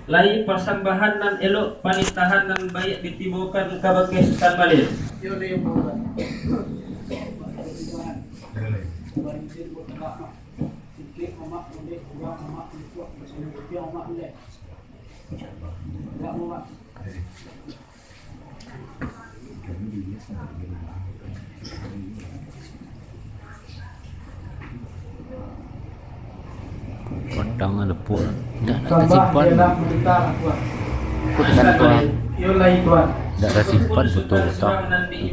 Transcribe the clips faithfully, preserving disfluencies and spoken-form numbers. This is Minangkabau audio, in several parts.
Lai pasambahan nan elok, panitahan nan baiak ditibokan kabake Sutan Malin. Padang lepuak. Ndak, ndak tasimpan. Bukan, Tuan. Ndak tasimpan, betul, Tuan.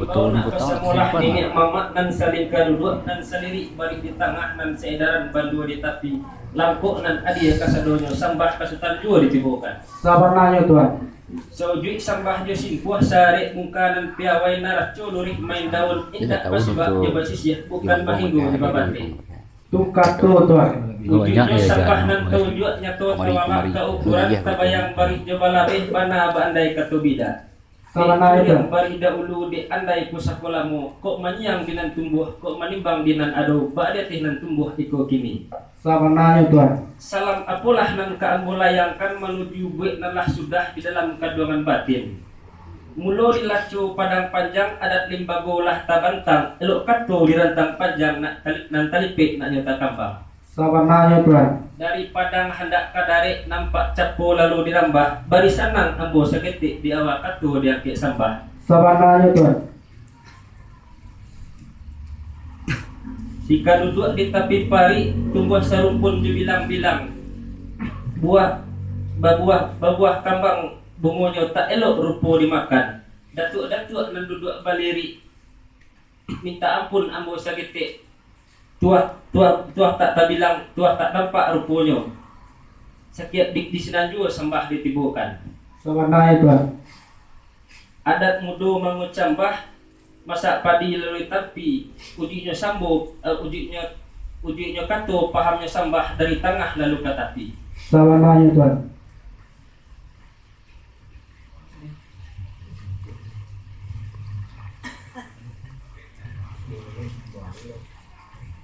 Betul, betul, tasimpan. Niniak mamak nan saling kaduduak, nan salirik barik di tangah, nan saedaran bandua di tapi. Langkok nan adie kasadonyo, sambah ka Sutan juo ditibokan. Sabananyo, Tuan. Saujuik sambah jo simpuah, saarek mungka nan piawai, naraco luruih main daun, indak basibak jo basisiah, bukan bahinggo jo babanteh. Tu kato, Tuan. Ujuiknyo sambah nan taujuak nyato, tawalak ka ukuran, tabayang barik jo balabeh, bana baandai kato bida. Sabananyo, Tuan. Barik dahulu dek andai pusako lamo, kok manyiang di nan tumbuah, kok manimbang di nan ado, bak di ateh nan tumbuah iko kini. Sabananyo, Tuan. Salam apolah nan ka ambo layangkan manuju buek nan lah sudah di dalam kanduangan batin. Mulo di Laco Padang Panjang, adat limbago lah tabantang, elok kato di rantang panjang, nak tali-, nan talipek naknyo takambang. Sabananyo, Tuan. Dari Padang handak ka Darek, nampak capo lalu dirambah, bari sanang ambo saketek di awa kato diangkek sambah. Sabananyo, Tuan. Sikaduduak di tapi parik, tumbuah sarumpun jo bilang-bilang. Buah, babuah, babuah kambang bungonyo, tak elok rupo dimakan. Datuak-datuak nan duduak balirik, minta ampun ambo saketek. Tuah, tuah, tuah tak tabilang, tuah tak nampak ruponyo. Sakiak di, di sinan juo sambah ditibokan. Sabananyo, Tuan. Adat mudo mangucambah, masak padi lalu ditampi, ujuiknyo sambo, eh, ujuiknyo, ujuiknyo kato, pahamnyo sambah dari tangah lalu ka tapi. Sabananyo, Tuan.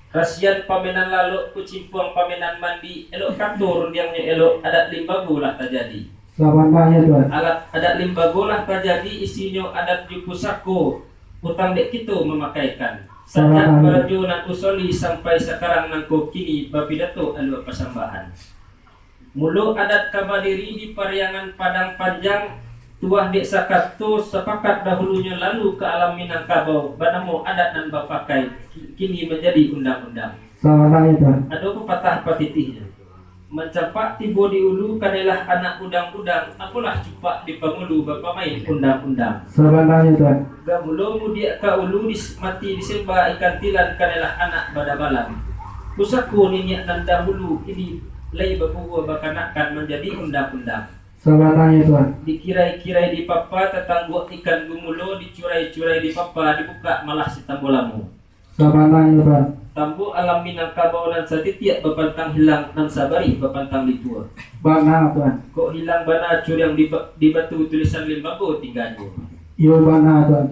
Rasian pamenan lalok, kucimpuang pamenan mandi, elok kato rundiangnyo elok, adat limbago lah tajadi. Sabananyo, Tuan. Alat adat limbago lah tajadi, isinyo adat jo pusako, utang dek kito mamakaikan. Sajak barajo nan usoli sampai sakarang nangko kini, bapidato alua pasambahan. Mulo adat ka badiri di Pariangan Padang Panjang, tuah dek sakato sapakat dahulunyo lalu ka alam Minangkabau, banamo adat nan bapakai, ki-, kini manjadi undang-undang. Sabananyo, Tuan. Ado papatah patitihnyo. Mancampak tibo di ulu, kanailah anak udang-udang, apolah cupak di pangulu bapamain undang-undang. Sabananyo, Tuan. Gamulo mudiak ka ulu, dis-, mati disemba ikan tilan, kanailah anak badabalan. Pusako niniak nan dahulu, kini lai babuah bakanakan manjadi undang-undang. Sabananyo, Tuan. Dikirai-kirai di papa, tatangguak ikan gumulo, dicurai-curai di papa, dibukak malah si tambo lamo. Sabananyo, Tuan. Tambo alam Minangkabau nan satitiak bapantang hilang, nan sabarih bapantang lipua. Bana, Tuan. Kok hilang bana curiang di ba-, di batu tulisan limbago tingganyo. Iyo, bana, Tuan.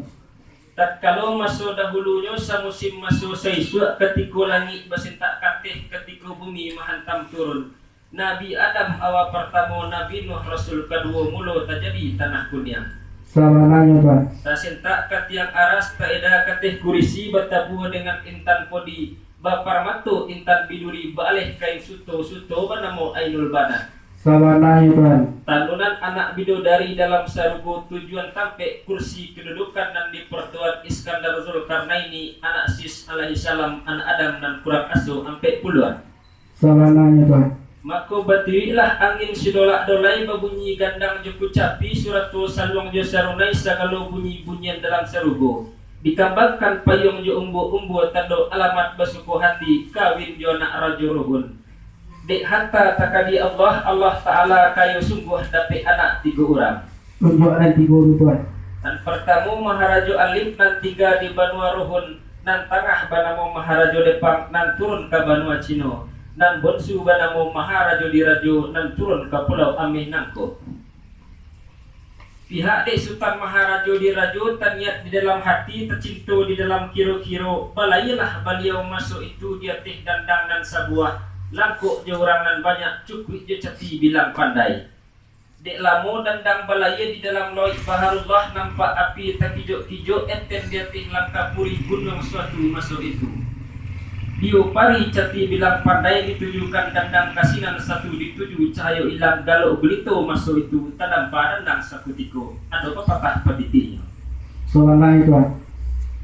Tatkalo maso dahulunyo, samusim maso saisuak, katiko langik basintak kateh, katiko bumi mahantam turun. Nabi Adam awa partamo, Nabi Nuh rasul kaduo, mulo tajadi tanah kuniang. Sabananyo, Tuan. Tasintak ka tiang aras, taeda kateh kurisi, batabua dengan intan podi, baparmato intan biduri, baaleh kain suto, suto banamo Ainul Bana. Sabananyo, Tuan. Tanunan anak bidodari dalam sarugo, tujuan tampek kursi kedudukan nan dipartuan Iskandar Zulkarnaini, anak Sis alaihissalam, anak Adam nan kurang aso ampek puluah. Sabananyo, Tuan. Mako, batiuiklah angin sidolak-dolai, babunyi gandang jo kucapi, surato saluang jo sarunai, sagalo bunyi-bunyian dalam sarugo. Dikambangkan payuang jo umbua-umbua, tando alamat basuko hati, kawin jo anak Rajo Ruhun. Dek hata takadi Allah, Allah Ta'ala kayo sungguah, dapek anak tigo urang. Tunjuak nan tigo tu, Tuan. Nan partamo Maharajo Alim, nan tiga di banua Ruhun, nan tangah banamo Maharajo Depang, nan turun ka banua Cino, nan bonsu banamo Maharajo Dirajo, nan turun ka Pulau Ameh nangko. Pihak dek Sutan Maharajo Dirajo, taniat di dalam hati, tacinto di dalam kiro-kiro, balaialah baliau maso itu di ateh dandang nan sabuah, Langkok jo urang nan banyak, cukuik jo cati bilang pandai. Dek lamo dandang balayia di dalam lauik baharullah, nampak api takijok-kijok, enten di ateh langkah puri gunuang suatu maso itu. Diopari cati bilang pandai, ditujukan dandang ka sinan satu, dituju cahayo ilang galok gulito maso itu, tadampa dandang sakutiko, ado papatah patitiknyo. Sabananyo, Tuan.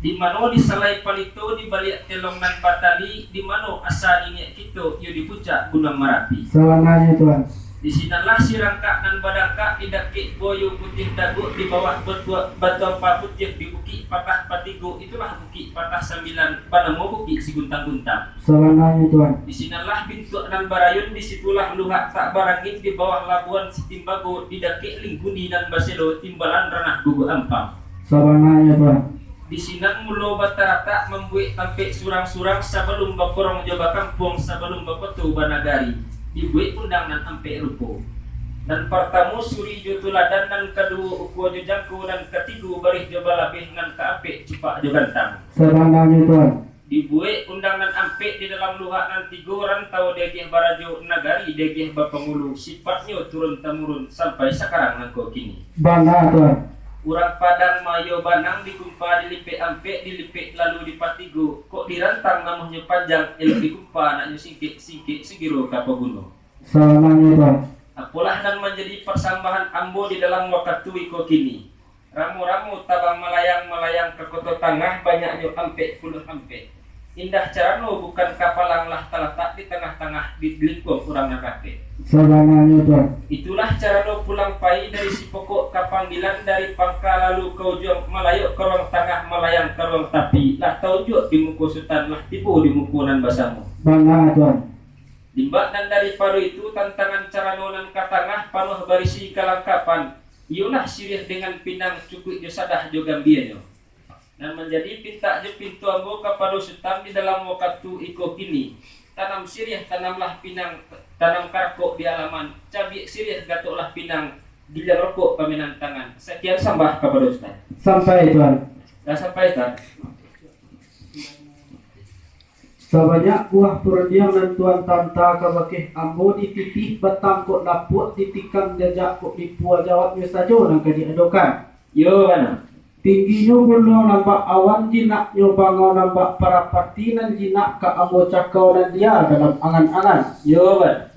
Di mano disalai palito, di baliak telong nan batali, di mano asa niniak kito, iyo di puncak Gunuang Marapi. Sabananyo, Tuan. Di sinanlah sirangkak nan badangkak, di dakek buayo putiah dagok, di bawah batuak, batu ampa putiah, di bukik patah patigo, itulah bukik patah sambilan, banamo Bukik Siguntang-guntang. Sabananyo, Tuan. Di sinanlah bintuak nan barayun, di situlah luhak tak barangin, di bawah labuan Sitimbago, di dakek lingkuni nan baselo, timbalan ranah Guguak Ampang. Sabananyo, Tuan. Di sinan mulo bataratak mambuek tampek surang-surang, sabalum bakorong jo bakampuang, sabalum bakoto banagari, dibuek undang nan ampek rupo. Nan partamo suri jo tuladan, nan kaduo ukua jo jangko, nan katigo barih jo balabeh, nan kaampek cupak jo gantang. Sabananyo, Tuan. Dibuek undang nan ampek di dalam luhak nan tigo, rantau diagiah barajo, nagari diagiah bapangulu, sipatnyo turun-tamurun sampai sakarang nangko kini. Bana, Tuan. Urang Padang ma iyo banang, dikumpa dilipek ampek, dilipek lalu dipatigo, kok dirantang namuahnyo panjang, elok dikumpa naknyo singkek, singkek sagiro ka paguno. Sabananyo, Tuan. Apolah nan manjadi pasambahan ambo di dalam wakatu iko kini. Ramo-ramo tabang malayang-malayang ka Koto Tangah, banyaknyo ampek puluah ampek. Indak carano bukan kapalang, lah talatak di tangah-tangah, di lingkuang urang nan rapek. Sabananyo, Tuan. Itulah carano pulang pai dari sipokok ka panggilan, dari pangka lalu ka ujuang, malayok ka ruang tangah, malayang ka ruang tapi, lah taunjuak di muko Sutan, lah tibo di muko nan basamo. Bana, Tuan. Limbak nan daripado itu, tantangan carano nan ka tangah, panuah barisi kalangkapan, iyolah siriah dengan pinang, cukuik jo sadah jo gambianyo. Nan manjadi pintak jo pinto ambo kapado Sutan di dalam wakatu iko kini, tanam siriah, tanamlah pinang, tanam karakok di alaman, cabiak siriah, gatoklah pinang, gilia rokok pamenan tangan. Sakian sambah kapado Sutan. Sampai, Tuan. Lah sampai, Tuan. Sabanyak buah parandiang nan Tuan tanta kabake ambo, dititih batang kok lapuak, ditikam jajak kok lipua, jawabnyo sajo nan ka diadokan. Iyo, bana. Tingginyo gunuang nan bak awan, jinaknyo bangau nan bak parapati, nan jinak ka ambo cakau, nan lia dalam angan-angan. Iyo, bana.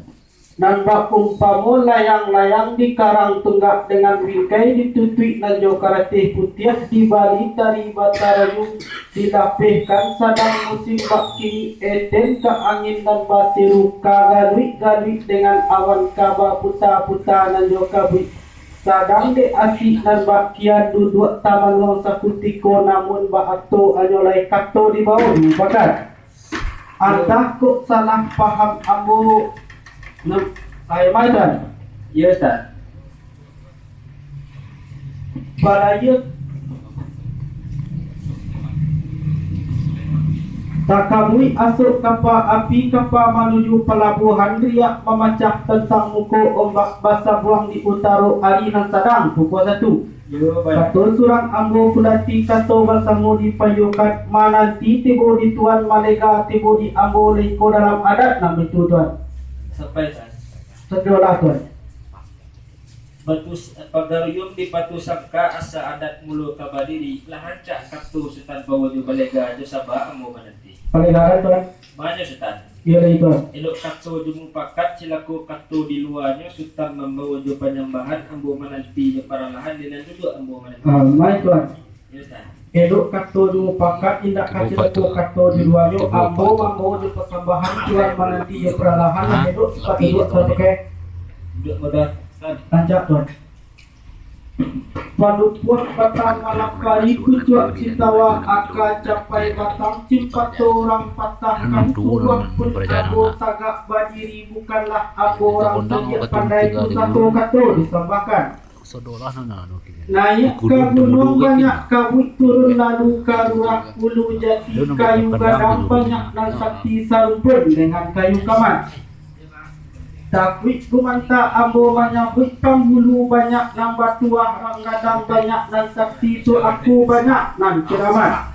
Nan bak umpamo layang-layang di karang tunggak, dengan bingkai ditutuik nan jo karateh putiah, dibali tari batarayu, dilapehkan sadang musim bak kini, eden ka angin nan baseru, ka galuik-galuik dengan awan, ka baputa-puta nan jo kabuik. Sadang dek asik nan bak kian duduak, tamanuang sakutiko, namun baato anyo lai kato di bawah diumpakan. Antah kok salah paham ambo. Nah, ai, mai, Tuan. Iyo, Ustaz. Balayia takabuik asok kapa api, kapa manuju palabuahan, riak mamacah tantang muko ombak, basabuang di utaro ari nan sadang pukua satu. Yo, baik. Kato surang ambo pulati, kato basamo dipayuakan, mananti tibo di Tuan, malega tibo di ambo, lai ko dalam adat nan baitu, Tuan. Sampai, Tuan. Sajolah, Tuan. Batu s-, pagaruyuang di Batu Sangka, asa adat mulo ka badiri, lah rancak kato Sutan bawa jo balega, jo saba ambo mananti. Palega, Tuan. Manyo, Sutan. Iyo, lai, Tuan. Elok kato jo mupakat, cilako kato di luanyo, Sutan mambawa jo panyambahan, ambo mananti jo paralahan, di nan duduak ambo mananti. Ah, mai, Tuan. Iyo, Sutan. Elok kato jo mupakat, indak ka cilako kato di luanyo, ambo mambawa jo pasambahan, Tuan mananti jo paralahan, nan elok sipaik duduak, Tuan, pakai. Duduak, Tuan. Rancak, Tuan. Padupuak batang malapari, kucuak citawa aka capai batang, cimpato urang patah, kan turuah pun ambo tagak badiri, bukanlah ambo urang sadiak pandai, tu sato kato disambahkan. Naiak ka gunuang banyak kabuik, turun lalu ka lurah ulu jati, kayu gadang banyak nan sakti, sarumpun dengan kayu kaman. Takuik gumanta ambo manyabuik, panghulu banyak nan batuah, rang gadang banyak nan sakti, tu aku banyak nan kiramat.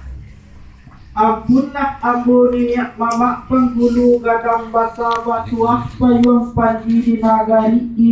Ampunlah ambo niniak mamak panghulu gadang basa basuah payuang panji di nagari